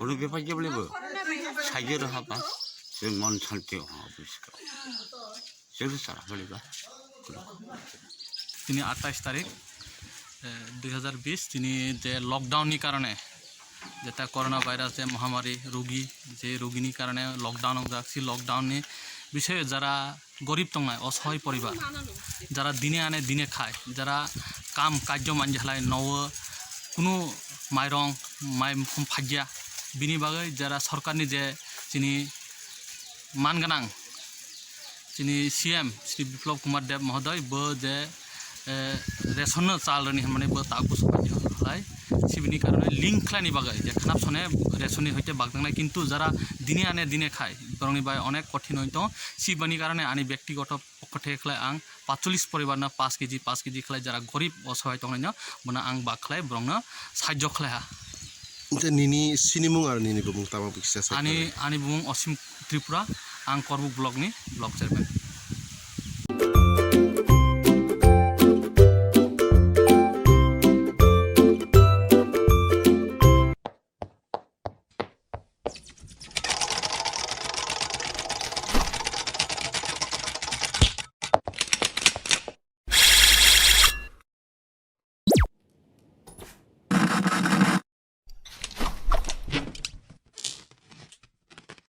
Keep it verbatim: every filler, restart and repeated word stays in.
Rugi paje bole bo. Saje ro haba. Chwng mon santi o ha buska. Chwng sara bole ba. Tini atais tarik, eh, dui hazar bis, tini je lockdown ni karone, jeta corona virus je mohamari rugi, je rugi ni karone lockdown wngjak, si lockdown ni bisoyo jara gorib tongnai, osohoi poribar, jara dine ane dine khai, jara kam kajjo manja halai nowo kunu mairong, mai mukhum phajya, bini bagwi jara sorkar ni je chini man gwnang, chini C M Shri Biplab Kumar Deb mohodoy bo je, eh, ration no chal rwni hwnmani bo tago sahajo khlai, sibini karone link khlaini bagwi je khnap sone ration ni hoite bagdangnai, kintu jara dine ane dine khai borokni bai onek kothin oi tong, sibini karone ani bektigoto pokho theke khlai ang patchollis poribar no paanch K G, paanch K G khlai jara gorib osohai tongnai no bono ang bak khlai borokno sahajyo khlai ha. Nini sinimung aro nini bumung tamo kisa sa. Ani, ani bumung Osim Tripura, ang Korbuk block ni block chairman.